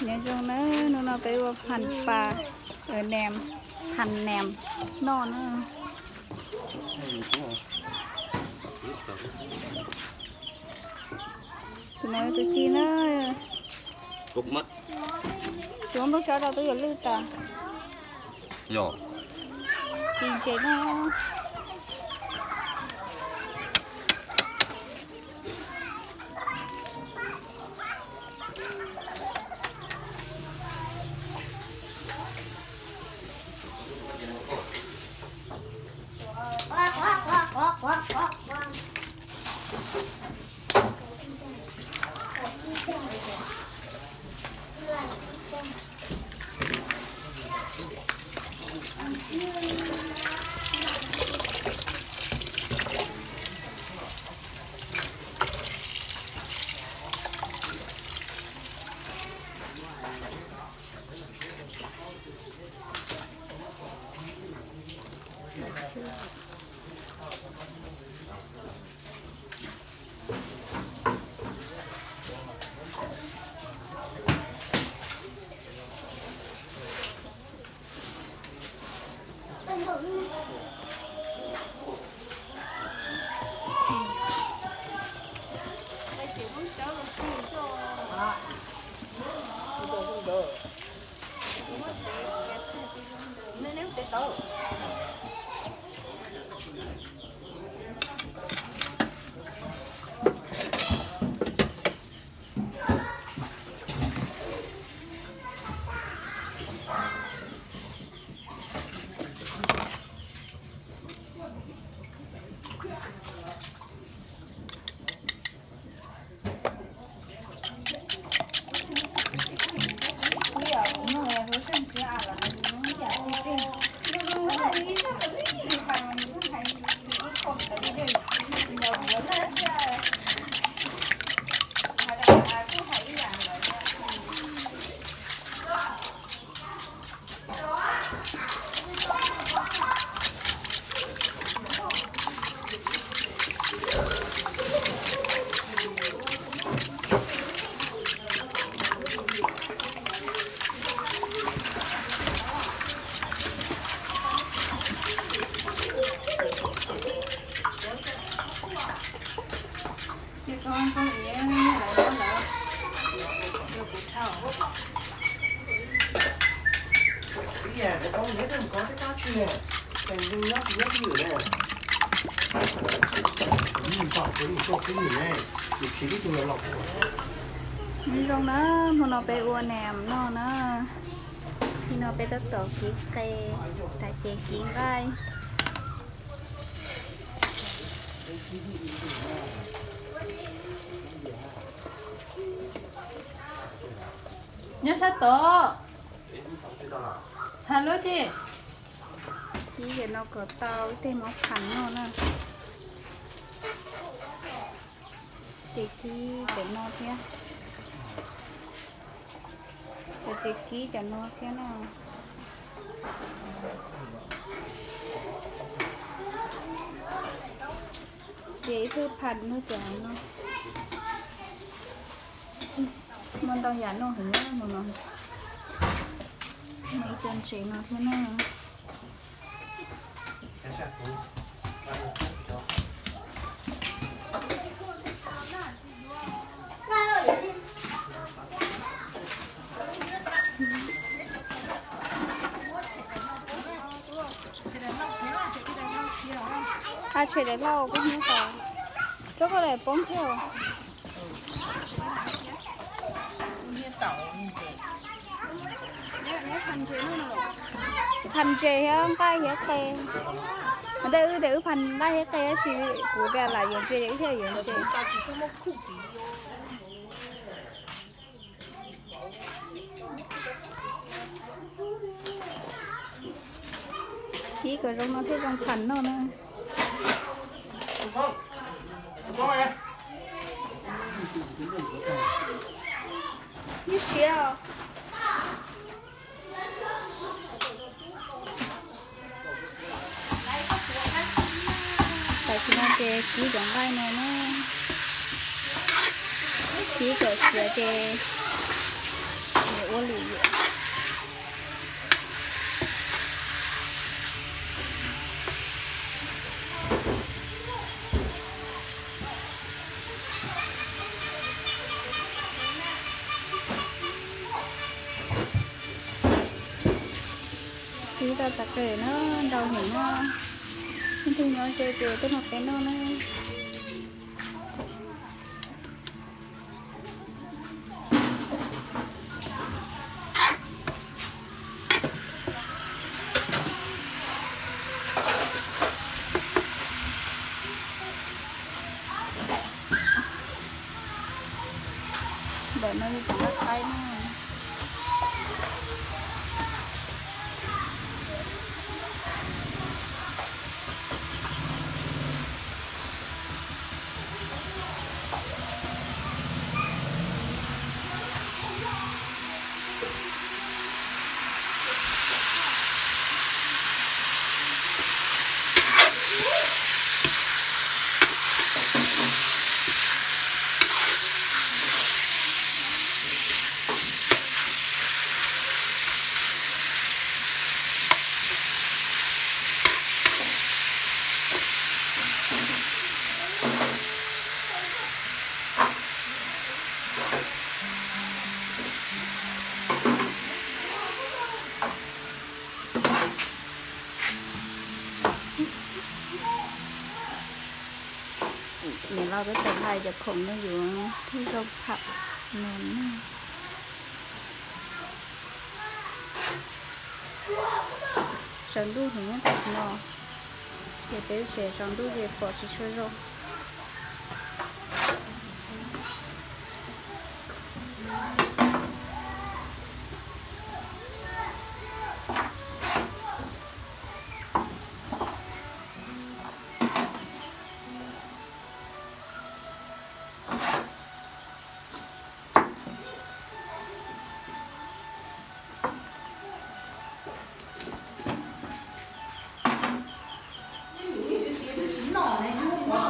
Nyob zoo na, hnub no peb ua pham pas, nem, pham nem noj na. Tus no tus ci na. Tsuav nplooj tsawb rau twb yuav lwj tas. Ci ntses no. Ces koj koj lawv lawv lawv kuv thauj. Nyob zoo na, hmo no peb ua nam noj na. Hnub no peb tab tom kib qe, tas ces kib nqaij. Nyob sab tod. Has lub tsi. Kib cov no kom tau ib teg mov pham noj na. Ces kib cov no thiab. Ces kib cov no thiab na. Ces ib tug pham no cov no. Muaj ntau yam noj heev na hmo no. Muaj ib co ntses no thiab na. Qha tshem daim lauj koj hnub tas, rau koj daim poob thiab. Pham ntses thiab nqaij thiab qe. Ntawm wb tias wb pham nqaij thiab qe tab sis kuv tias lam yuav ntses wb thiaj yuav ntses. Kib kom zoo no thiaj zoo pham noj na. Ib siab. Tam sim no ces kib cov nqaij no na, kib kom siav ces yuav Ua li. Ib tau tag qe na, ntau heev na. Leej twg nyob ze ces tuaj nrog peb noj na. Ntawm no yog cov nqaij qaib na. Niam laus twb tau hais cov khoom no yuav thiaj zoo tham no na. Tsaus ntuj heev tam sim no, ces peb lub tsev tsaus ntuj ces pom tsis tshua zoo.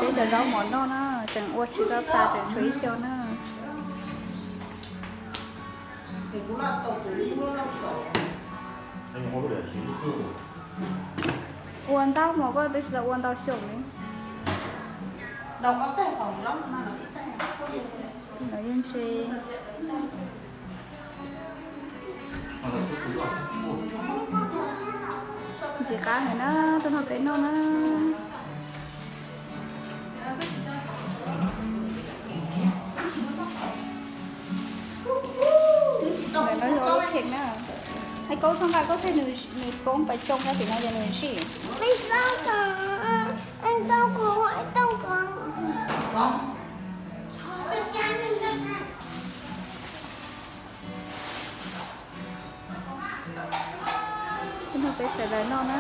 Peb cov zaub mov noj na, tseem ua tsis tau tas, tseem tshuav ib co na. Ua ntau mas koj twb tsis tau ua ntau xyoo li. Lawv yeej ntse. Ntxim qab heev na, tuaj nrog peb noj na. Ntawm no yog lub cake na. Hais Kaub txhob nqa Kaub thiab, nws poob pas tsoo rau tim no ces nws sib. Tuaj nrog peb sawv daws noj na.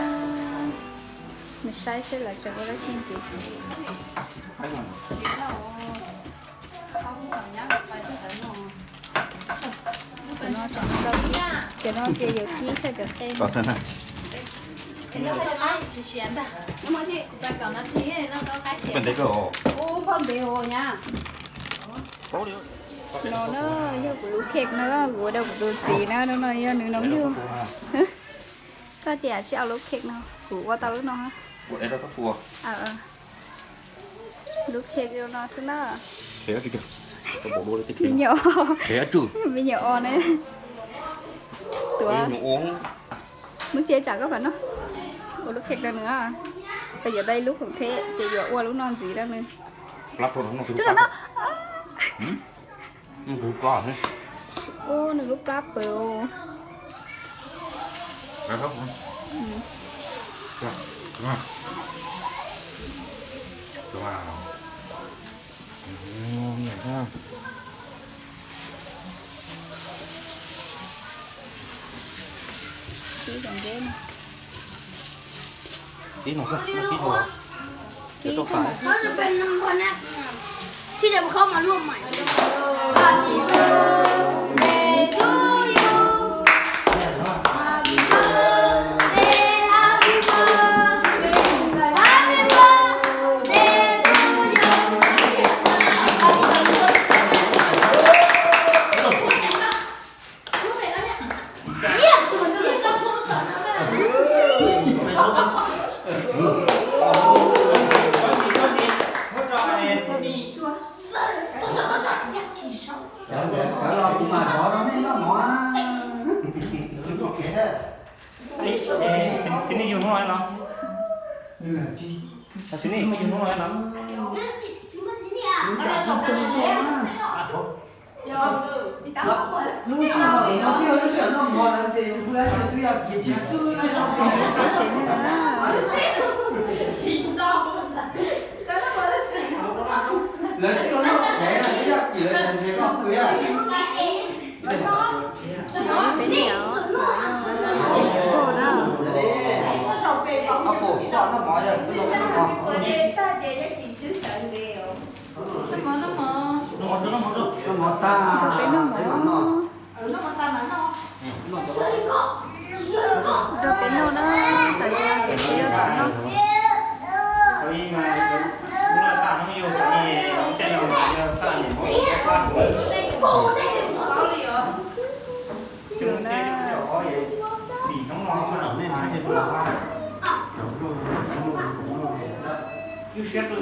Nws saib seb lawv tseem ua dab tsi ntxiv. Cov no ces yuav kib tshaj cov qe. No na, yog kuv lub cake no kuv ua rau kuv tus txiv na, no yog nws noo yug. Koj tias tsis au lub cake no, kuv ua tau lub no. Lub cake no xwb na. Me nyuam, me nyuam os ne. Tuav, hnub tshiab tsam koj pab noj. Ua lub cake rau nws, koj yuav tau ib lub khoom theb ces yuav ua lub no ntxiv rau nws. Ua nws lub plab pw. Ib no, ib no, ib no. Mas zov rau nej noj mov. Xib nej yug hnub no los? Xib nej yug hnub no los? Lub sij hawm no twb yog lub sij hawm noj mov no ces yus pw twb yog kiv tsis txwj no. Lawv twb ua noj qhev no twb yog kiv lawv nrhiav noj pw. Peb niam, peb niam na. Noj mov yog twb los noj mov. Noj mov tag, peb mam noj. Rau peb noj na, tam sim no ces peb yuav tau noj. Tuaj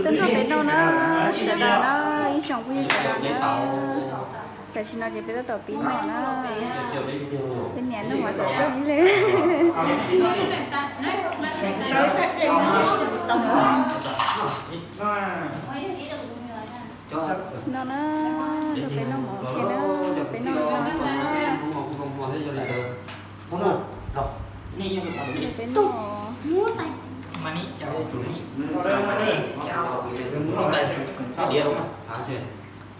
nrog peb noj na, sawv daws na, ib tsoom phooj ywg sawv daws na. Tam sim no ces peb tab tom pib noj na. Peb niam noj mov sawv tsees ib leeg. No na, nrog peb noj mov thiab na, peb noj no xwb na. Nrog peb noj.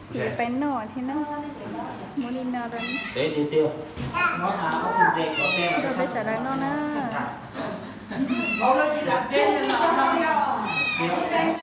Ces peb noj thiab na. Muab li no rau, nrog peb sawv daws noj na.